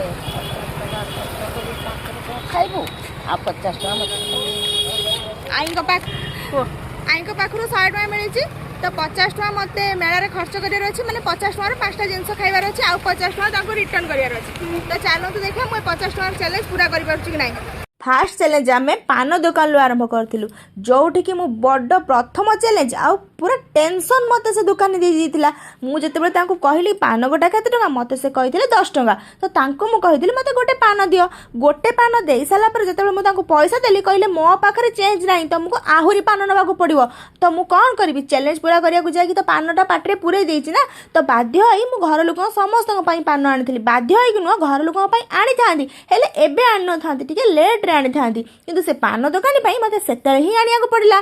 50 ଟଙ୍କା ଖର୍ଚ୍ଚ କରି 5 ଟଙ୍କା ଖାଇବୁ, ଆଉ 50 ଟଙ୍କା ମୋତେ। ଆଈଙ୍କ ପାଖ କୁହ। ଆଈଙ୍କ ପାଖରୁ 100 ଟଙ୍କା ମିଳିଛି, ତ 50 ଟଙ୍କା ମୋତେ ମେଳାରେ ଖର୍ଚ୍ଚ କରିବାର ଅଛି। ମାନେ 50 ଟଙ୍କାର ପାଞ୍ଚଟା ଜିନିଷ ଖାଇବାର ଅଛି, ଆଉ 50 ଟଙ୍କା ତାଙ୍କୁ ରିଟର୍ନ କରିବାର ଅଛି। ତ ଚାଲନ୍ତୁ ଦେଖିବା, ମୁଁ ଏ 50 ଟଙ୍କାର ଚ୍ୟାଲେଞ୍ଜ ପୁରା କରିପାରୁଛି କି ନାହିଁ। ଫାର୍ଷ୍ଟ ଚ୍ୟାଲେଞ୍ଜ ଆମେ ପାନ ଦୋକାନରୁ ଆରମ୍ଭ କରିଥିଲୁ, ଯୋଉଠିକି ମୁଁ ବଡ଼ ପ୍ରଥମ ଚ୍ୟାଲେଞ୍ଜ ଆଉ ପୁରା ଟେନସନ୍ ମୋତେ ସେ ଦୋକାନୀ ଦେଇ ଦେଇଥିଲା। ମୁଁ ଯେତେବେଳେ ତାଙ୍କୁ କହିଲି, ପାନ ଗୋଟା କେତେ ଟଙ୍କା? ମୋତେ ସେ କହିଥିଲେ 10 ଟଙ୍କା। ତ ତାଙ୍କୁ ମୁଁ କହିଥିଲି, ମୋତେ ଗୋଟେ ପାନ ଦିଅ। ଗୋଟେ ପାନ ଦେଇ ସାରିଲା ପରେ ଯେତେବେଳେ ମୁଁ ତାଙ୍କୁ ପଇସା ଦେଲି, କହିଲେ ମୋ ପାଖରେ ଚେଞ୍ଜ ନାହିଁ, ତମକୁ ଆହୁରି ପାନ ନେବାକୁ ପଡ଼ିବ। ତ ମୁଁ କ'ଣ କରିବି? ଚ୍ୟାଲେଞ୍ଜ ପୁରା କରିବାକୁ ଯାଇକି ତ ପାନଟା ପାଟିରେ ପୁରେଇ ଦେଇଛି ନା। ତ ବାଧ୍ୟ ହେଇ ମୁଁ ଘର ଲୋକଙ୍କ ସମସ୍ତଙ୍କ ପାଇଁ ପାନ ଆଣିଥିଲି। ବାଧ୍ୟ ହେଇକି ନୁହଁ, ଘର ଲୋକଙ୍କ ପାଇଁ ଆଣିଥାନ୍ତି, ହେଲେ ଏବେ ଆଣିନଥାନ୍ତି, ଟିକେ ଲେଟ୍ରେ ଆଣିଥାନ୍ତି। କିନ୍ତୁ ସେ ପାନ ଦୋକାନୀ ପାଇଁ ମୋତେ ସେତେବେଳେ ହିଁ ଆଣିବାକୁ ପଡ଼ିଲା।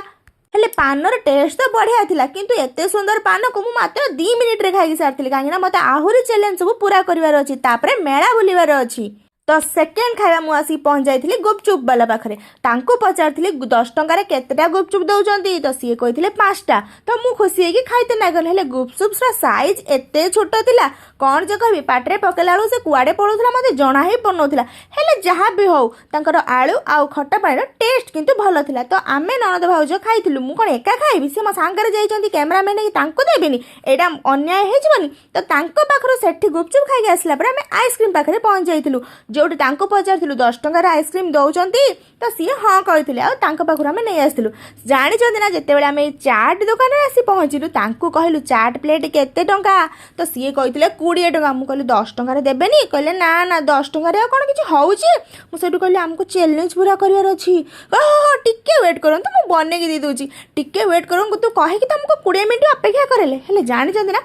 ହେଲେ ପାନର ଟେଷ୍ଟ ତ ବଢ଼ିଆ ଥିଲା, କିନ୍ତୁ ଏତେ ସୁନ୍ଦର ପାନକୁ ମୁଁ ମାତ୍ର 2 ମିନିଟ୍ରେ ଖାଇକି ସାରିଥିଲି, କାହିଁକିନା ମୋତେ ଆହୁରି ଚ୍ୟାଲେଞ୍ଜ ସବୁ ପୁରା କରିବାର ଅଛି, ତାପରେ ମେଳା ବୁଲିବାର ଅଛି। ତ ସେକେଣ୍ଡ ଖାଇବା ମୁଁ ଆସିକି ପହଞ୍ଚି ଯାଇଥିଲି ଗୁପଚୁପ୍ ବାଲା ପାଖରେ। ତାଙ୍କୁ ପଚାରିଥିଲି, 10 ଟଙ୍କାରେ କେତେଟା ଗୁପଚୁପ୍ ଦେଉଛନ୍ତି? ତ ସିଏ କହିଥିଲେ ପାଞ୍ଚଟା। ତ ମୁଁ ଖୁସି ହେଇକି ଖାଇତେ ନାଗଲି। ହେଲେ ଗୁପଚୁପ୍ର ସାଇଜ୍ ଏତେ ଛୋଟ ଥିଲା, କ'ଣ ଯେ କହିବି, ପାଟିରେ ପକେଇଲା ବେଳକୁ ସେ କୁଆଡ଼େ ପଳଉଥିଲା, ମୋତେ ଜଣା ହିଁ ପଡ଼ୁନଥିଲା। ହେଲେ ଯାହା ବି ହଉ, ତାଙ୍କର ଆଳୁ ଆଉ ଖଟା ପାଣିର ଟେଷ୍ଟ କିନ୍ତୁ ଭଲ ଥିଲା। ତ ଆମେ ନଣଦ ଭାଉଜ ଖାଇଥିଲୁ। ମୁଁ କ'ଣ ଏକା ଖାଇବି? ସେ ମୋ ସାଙ୍ଗରେ ଯାଇଛନ୍ତି, କ୍ୟାମେରାମ୍ୟାନ୍ ହେଇକି ତାଙ୍କୁ ଦେବିନି, ଏଇଟା ଅନ୍ୟାୟ ହେଇଯିବନି? ତ ତାଙ୍କ ପାଖରୁ ସେଠି ଗୁପଚୁପ୍ ଖାଇକି ଆସିଲା ପରେ ଆମେ ଆଇସ୍କ୍ରିମ୍ ପାଖରେ ପହଞ୍ଚି ଯାଇଥିଲୁ, ଯୋଉଠି ତାଙ୍କୁ ପଚାରିଥିଲୁ, 10 ଟଙ୍କାର ଆଇସ୍କ୍ରିମ୍ ଦେଉଛନ୍ତି? ତ ସିଏ ହଁ କହିଥିଲେ ଆଉ ତାଙ୍କ ପାଖରୁ ଆମେ ନେଇ ଆସିଥିଲୁ। ଜାଣିଛନ୍ତି ନା, ଯେତେବେଳେ ଆମେ ଏଇ ଚାଟ୍ ଦୋକାନରେ ଆସି ପହଞ୍ଚିଲୁ, ତାଙ୍କୁ କହିଲୁ, ଚାଟ୍ ପ୍ଲେଟ୍ କେତେ ଟଙ୍କା? ତ ସିଏ କହିଥିଲେ 20 ଟଙ୍କା। ମୁଁ କହିଲି, 10 ଟଙ୍କାରେ ଦେବେନି? କହିଲେ, ନା ନା, 10 ଟଙ୍କାରେ ଆଉ କ'ଣ କିଛି ହେଉଛି? ମୁଁ ସେଇଠୁ କହିଲି, ଆମକୁ ଚ୍ୟାଲେଞ୍ଜ ପୁରା କରିବାର ଅଛି। କହିଲେ, ହଁ ହଁ, ଟିକେ ୱେଟ୍ କରନ୍ତୁ, ମୁଁ ବନେଇକି ଦେଇଦେଉଛି, ଟିକେ ୱେଟ୍ କରନ୍ତୁ ତୁ କହିକି ତମକୁ 20 ମିନିଟ୍ ଅପେକ୍ଷା କରେଇଲେ। ହେଲେ ଜାଣିଛନ୍ତି ନା,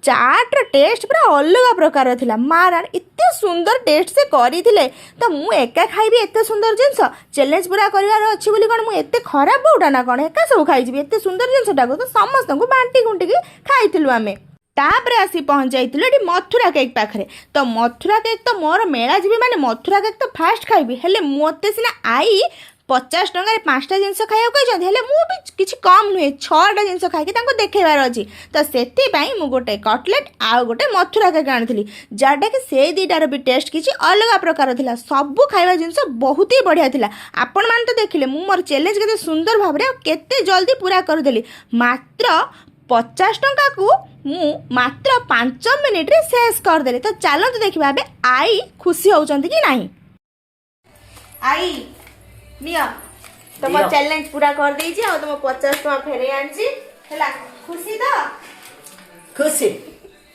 ଚାଟ୍ର ଟେଷ୍ଟ ପୁରା ଅଲଗା ପ୍ରକାର ଥିଲା। ମାରାଣ ଏତେ ସୁନ୍ଦର ଟେଷ୍ଟ ସେ କରିଥିଲେ। ତ ମୁଁ ଏକା ଖାଇବି ଏତେ ସୁନ୍ଦର ଜିନିଷ? ଚ୍ୟାଲେଞ୍ଜ ପୁରା କରିବାର ଅଛି ବୋଲି କ'ଣ ମୁଁ ଏତେ ଖରାପ ବୋଉଟା ନା କ'ଣ, ଏକା ସବୁ ଖାଇଯିବି ଏତେ ସୁନ୍ଦର ଜିନିଷଟାକୁ? ତ ସମସ୍ତଙ୍କୁ ବାଣ୍ଟି କୁଣ୍ଟିକି ଖାଇଥିଲୁ ଆମେ। ତାପରେ ଆସି ପହଞ୍ଚି ଯାଇଥିଲୁ ଏଠି ମଥୁରା କେକ୍ ପାଖରେ। ତ ମଥୁରା କେକ୍ ତ ମୋର ମେଳା ଯିବି ମାନେ ମଥୁରା କେକ୍ ତ ଫାଷ୍ଟ ଖାଇବି। ହେଲେ ମୋତେ ସିନା ଆଈ 50 ଟଙ୍କାରେ ପାଞ୍ଚଟା ଜିନିଷ ଖାଇବାକୁ କହିଛନ୍ତି, ହେଲେ ମୁଁ ବି କିଛି କମ୍ ନୁହେଁ। ଛଅଟା ଜିନିଷ ଖାଇକି ତାଙ୍କୁ ଦେଖେଇବାର ଅଛି। ତ ସେଥିପାଇଁ ମୁଁ ଗୋଟେ କଟଲେଟ୍ ଆଉ ଗୋଟେ ମଥୁରା କେକ୍ ଆଣିଥିଲି, ଯେଉଁଟାକି ସେଇ ଦୁଇଟାର ବି ଟେଷ୍ଟ କିଛି ଅଲଗା ପ୍ରକାର ଥିଲା। ସବୁ ଖାଇବା ଜିନିଷ ବହୁତ ହି ବଢ଼ିଆ ଥିଲା। ଆପଣମାନେ ତ ଦେଖିଲେ, ମୁଁ ମୋର ଚ୍ୟାଲେଞ୍ଜ କେତେ ସୁନ୍ଦର ଭାବରେ ଆଉ କେତେ ଜଲ୍ଦି ପୁରା କରିଦେଲି। ମାତ୍ର 50 ଟଙ୍କାକୁ ମୁଁ ମାତ୍ର 5 ମିନିଟ୍ରେ ଶେଷ କରିଦେଲି। ତ ଚାଲନ୍ତୁ ଦେଖିବା, ଏବେ ଆଈ ଖୁସି ହେଉଛନ୍ତି କି ନାହିଁ। ଆଈ, ନିଅ, ତମ ଦିଅ। ଚ୍ୟାଲେଞ୍ଜ ପୁରା କରିଦେଇଛି ଆଉ ତମ 50 ଟଙ୍କା ଫେରେଇ ଆଣିଛି। ହେଲା, ଖୁସି ତ? ଖୁସି।